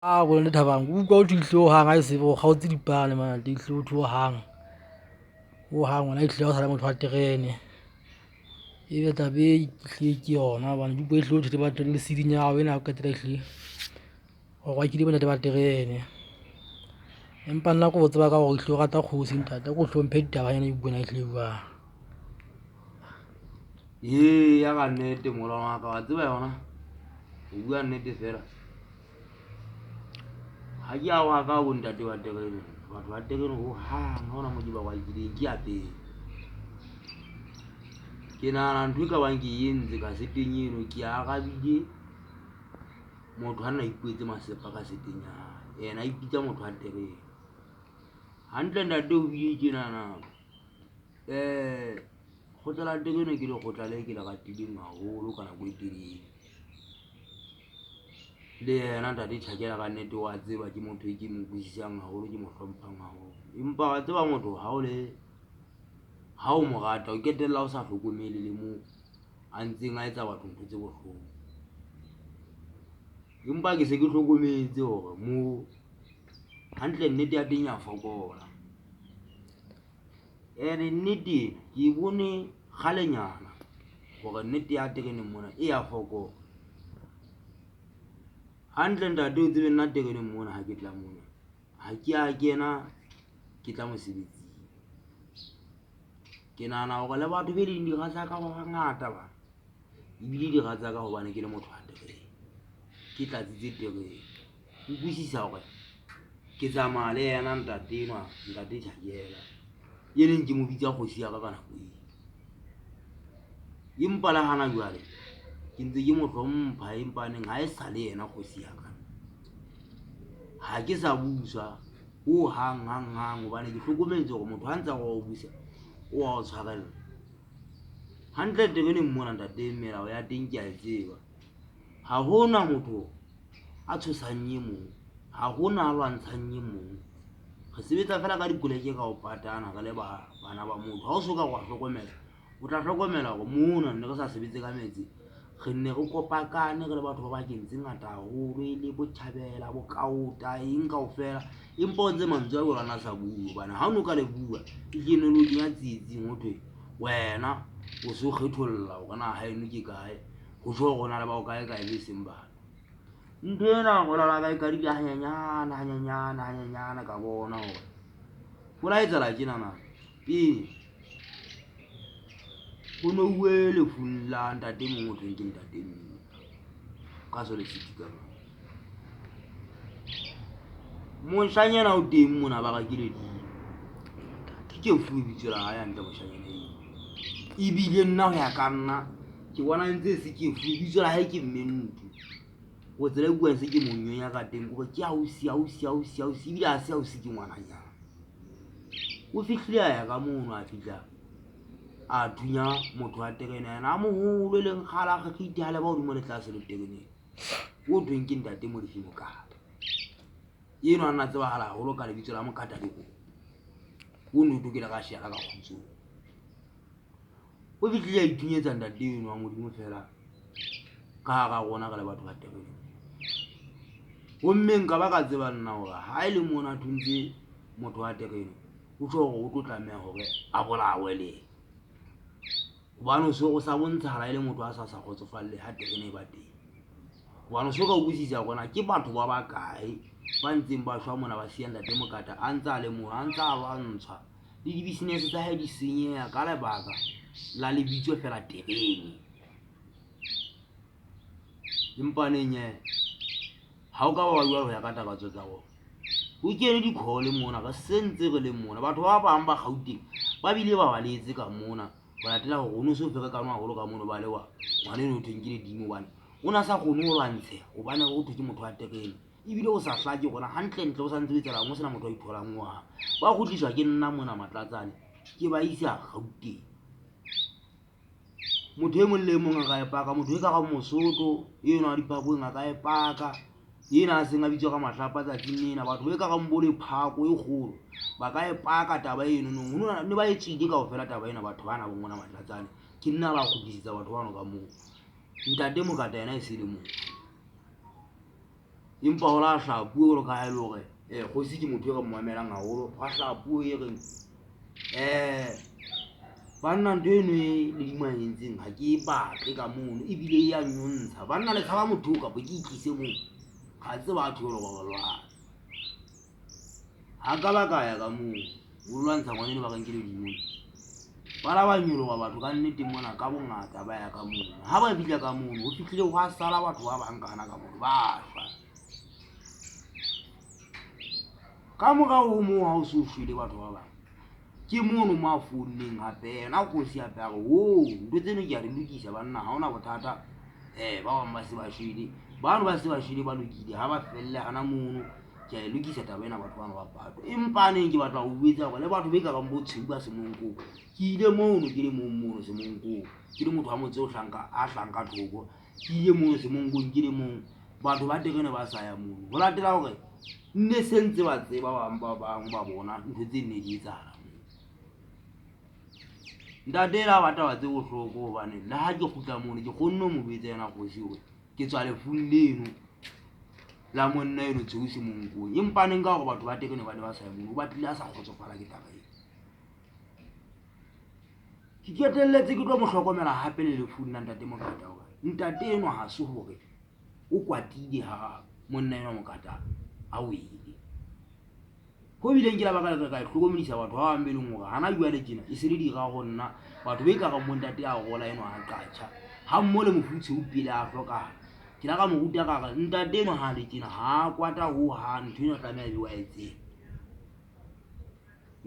A bo le Thabang ke utlwa ho thwe ehlile hohang ha e se o kgaotse dipale mane ehlile ho thwe hohang, hohang wena ehlile ha o sa le motho wa terene. Ebe taba e ehlile ke yona hobane ke utlwa ehlile ho thwe le batho le ceiling ya hao ena ya ho qetela ehlile o rwakile bontate ba terene. Empa nna ko tseba ka hore ehlile o rata kgosi ntate, a ko hlomphe ditabanyana e bua ehlile e buang. Eya ka nnete molwana wa ka wa tseba yona ho bua nnete fela. Ha ke a wa ka bo ntate ba terene, batho ba terene ho hang ha hona mo ke ba rwakileng ke ya pele. Ke nahana ntho e ka bang ke entse kaseteng eno ke arabile motho a nna ipuetse masepa kaseteng ya hae, yena a ipitsa motho wa terene. Hantle ntate o bile tjenana kgotla la terene ke lekgotla le ke le ratileng haholo ka nako e telele. Le yena ntate Tjhakela ka nnete wa tseba ke motho e ke mo utlwisisang haholo, ke mo hlomphang haholo. Empa wa tseba motho ha o le, ha o mo rata o qetella o sa hlokomele le moo a ntseng a etsa batho ntho tse bohloko. Empa ke se ke hlokometse hore moo hantle nnete ya teng ya fokola. Ene nnete ena ke e bone kgalenyana hore nnete ya tereneng mona e ya fokola. Hantle ntate o tsebe nna tereneng mona ha ke tla mona, ha ke a kena ke tla mosebetsing. Ke nahana hore le batho be leng dira tsa ka ba bangata bana, ebile dira tsa ka hobane ke le motho wa terene, ke tlatsitse terene. Utlwisisa hore ke tsamaya le yena ntate enwa, ntate Tjhakela e leng ke mo bitsa kgosi ya ka ka nako eo. Empa le hana jwale ke ntse ke mo hlompha empaneng ha e sa le yena kgosi ya ka. Ha ke sa buswa ho hang hang hang hobane ke hlokometse hore motho ha ntse a re wa o busa, o wa o tshwarella. Hantle tereneng mona ntate melao ya teng ke a e tseba. Ha hona motho a tshosang e mong, ha hona a lwantshang e mong. Re sebetsa feela ka dipoleke ka ho patana re le ba bana ba motho. Ha o so ka wa hlokomela, o tla hlokomela hore mona ne re sa sebetse ka metsi, re nne re kopakane re le batho ba bakeng tse ngata haholo e le botjhabela, bokaota eng kaofela. Empa o tsebe mantswe a jwalo a na sa bue hobane ha o no ka le bua, e ne le o kenya tsietsing hothwe wena o so kgetholla hore na haeno ke kae, ho tjho hore ho na le bao kae kae be seng batho. Ntho ena ho lala ka e qadile hanyenyane hanyenyane hanyenyane ka bona hore ho la etsahala tjenana. Pele ho no uwe lefung la ntate e mong ho thweng ke ntate Mmila ka Sole City ka mane. Moshanyana o teng mona ba re ke Ledimo. Ke Kefu lebitso la hae hantle moshanyana eo. Ebile nna ho ya ka nna ke bona ntse e se Kefu lebitso la hae ke Mmentu. Ko tsela e buang se ke mo nyonya ka teng kore ke ausi ausi ausi ausi ebile ha se ausi ke ngwananyana. O fihlile a ya ka mono a fihla a thunya motho wa terene yena a moholo e leng kgale a kgekgeite a leba hodimo le tlase le tereneng. O thweng ke ntate Molefi Mokata. Eno a nna tsebahala haholo ka lebitso la Mokata Lekoko. O no tokela ka shera ka kgutsong. O fihlile a ithunyetsa ntate eno wa Modimo fela ka hara rona re le batho ba terene. Gomme nka ba ka tseba nna hore ha e le mona a thuntse motho wa terene, o tjho hore o tlo tlameha hore a bolawe le yena. Hobane o so o sa bontshahala e le motho a sa sa kgotsofalle ha terene e ba teng. Hobane o so ka utlwisisa hore na ke batho ba bakae ba ntseng ba shwa mona ba siya ntate Mokata a ntse a le mona, a ntse a lwantshwa le di-business tsa hae di senyeha ka lebaka la lebitso fela terene. Empa neng ha o ka ba wa jwalo ho ya ka takatso tsa rona. Ho kene di-call mona re sentse re le mona. Batho ba bang ba Gauteng ba bile ba baletse ka mona ho latela hore o no so ferekane haholo ka mono ba le wa ngwana eno ho thweng ke Ledimo hobane o na sa kgone ho lwantsheha hobane ho thwe ke motho wa terene. Ebile o sa hlake hore na hantlentle o sa ntse o etsahalang ho sena motho a itholang hohang. Ba kgutliswa ke nna mona Matlatsane ke ba isa Gauteng. Motho e mong le e mong a ka e paka, motho e ka reng Mosotho eno a Diphakoeng a ka e paka, ena a seng a bitswa ka mahlapa tsatsing lena, batho ba e ka reng bo Lephako e kgolo ba ka e paka taba eno nong. Ne ba e tswile kaofela taba ena batho bana bo mona Matlatsane. Ke nna ba kgutlisetsa batho bano ka moo. Ntate Mokata yena e se le motho. Empa ho la hlaha puo jwalo ka ha e le hore kgosi ke motho e re mo mamelang haholo. Hwa hlaha puo e reng banna ntho eno e le di entseng ha ke e batle ka mono ebile e ya nyontsha. Banna le tshaba motho oo kapa ke itlise moo? Ga tseba batho e le hore re lwana. Ha ka ba ka ya ka moo o lwantsha ngwaneno ba reng ke ledimo. Ba la ba nyoloha batho ka nnete mona ka bongata ba ya ka mono. Ha ba fihla ka mono ho fihlile hwa sala batho ba bang kana ka mono ba shwa. Ka morao ho moo ha o so shwele batho ba bang, ke mono mo a founeng hape yena kgosi hape a re ntho tseno ke a di lokisa banna ha hona bothata. Ba bang ba se ba shwele, bano ba se ba shwele ba lokile ha ba felle hana mono. Ke a e lokisa taba ena batho bano ba pato. Empa neng ke batla ho botsa hore le batho be ka bang bo tshweu ba Semonkong, ke ile mono ke le mong mono Semonkong, ke le motho wa motse o hlanka a hlanka thoko. Ke ile mono Semonkong ke le mong, batho ba terene ba sa ya mono. Ho latela hore nne se ntse ba tseba ba bang ba bang ba bona ntho tse nne di etsahala moo. Ntate ela ba taba tse bohloko hobane le ha ke kgutla mono ke kgonne ho mo jwetsa yena kgosi hore ke tswa lefung leno la monna eno Tshweu Semonkong. Empa neng ka hore batho ba terene ba ne ba sa ye mono, o batlile a sa kgotsofala ke taba eo. Ke qetelletse ke tlo mo hlokomela hape le lefung la ntate Mokata hobane ntate enwa ha se hore o kwatile ha monna enwa Mokata a wele. Ho bileng ke la baka ka ka hlokomedisa batho ba bang be leng hore hana jwale tjena e se le dira ho nna batho be ka reng bo ntate a rola enwa a qatjha ha mmoho le mofu Tshweu pele a hlokahala. Ke la ka mo ruta ka re ntate enwa ha le tjena ha kwata ho hang ntho ena tlameha ebe wa e tseba.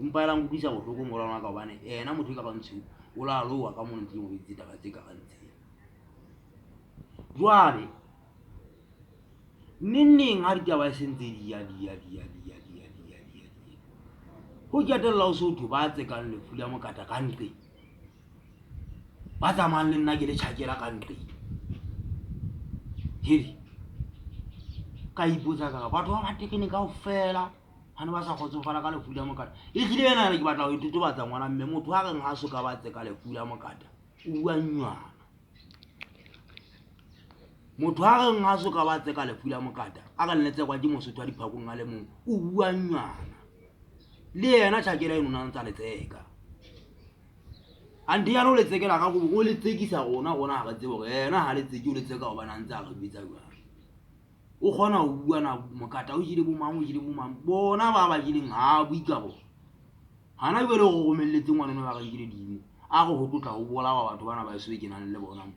Empa e la nkutlwisa bohloko morwalo wa ka hobane yena motho e ka bang Tshweu o la lowa ka mono ntse ke mo jweditse taba tse ka reng tsena. Jwale neng neng ha ditaba e se ntse di ya di ya di ya di ya di ya di ya di ya di ya, ho qetella ho se ho thwe ba tsekang lefu la mokata ka nqeng, ba tsamayang le nna ke le tjhakela ka nqeng. Hedi ka ipotsa ka re batho ba ba tekene kaofela ha ne ba sa kgotsofala ka lefu la mokata. Ehlile ena ke batla ho e totobatsa ngwana mme motho a reng ha so ka ba tseka lefu la mokata o bua nnywana. Motho a reng ha so ka ba tseka lefu la mokata a re le tsekwa ke Mosotho wa diphakong a le mong o bua nnywana. Le yena tjhakela eno na ntsa le tseka. Anthe yana o le tsekela ka o le tsekisa rona rona ha re tsebe hore yena ha le tseke o le tseka hobane a ntse a re jwetsa jwang. O kgona ho bua na mokata o jele bo mang o jele bo mang bona ba ba jeleng ha bue ka bona. Hana jwale o re romelletse ngwaneno ba reng ke ledimo a re ho tlotla ho bolawa batho bana ba eso ke nang le bona mo.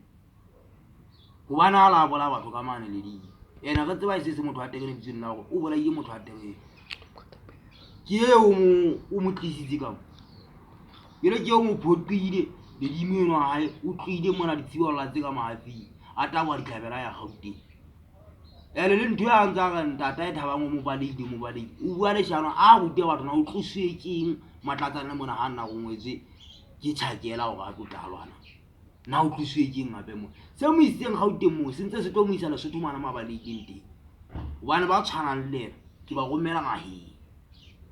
Hobane ha la bolaya batho ka mane ledimo. Ene re tseba e se se motho wa terene bitsong la hore o bolaile motho wa terene. Ke eo o mo tlisitse ka mo. Jwale ke eo mo phoqile ledimo eno wa hae o tlohile mona ditsibolla tse ka mahafing a taboha ditlhabela ya Gauteng. Ene le ntho ya ntse a re ntatae Thabang o mo balehile o mo balehile. O bua leshano a rute batho na o tloswe keng Matlatsane mona ha nna rongwetswe ke tjhakela hore a tlo tla lwana. Na o tloswe keng hape mo? Se mo isitseng Gauteng moo se ntse se tlo mo isa Lesotho mane mo a balehileng teng. Hobane ba tshwanang le yena ke ba romela ngaheng.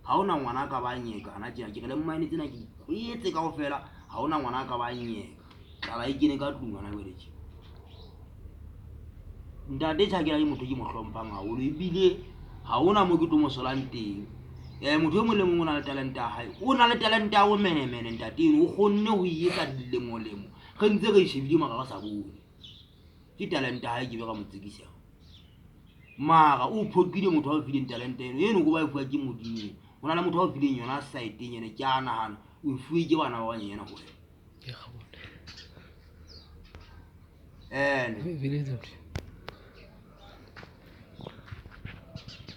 Ha hona ngwana a ka ba nyeka hana tjena ke re le mmaene tsena ke di kwetse kaofela ha hona ngwana a ka ba nyeka. Tlala e kene ka tlung hona jwale tje. Ntate Tjhakela ke motho ke mo hlomphang haholo ebile ha hona mo ke tlo mo solang teng. Motho e mong le mong o na le talente ya hae. O na le talente ya bomenemene ntate eno o kgonne ho e etsa dilemo-lemo re ntse re e shebile mara re sa bone. Ke talente ya hae ke be ka mo tsekisa. Mara o phoqile motho a o fileng talente eno eno ko ba e fuwa ke Modimo. Ho na le motho a o fileng yona saeteng ene ke a nahana o e fuwe ke bana ba banyenyana ho wena. Ene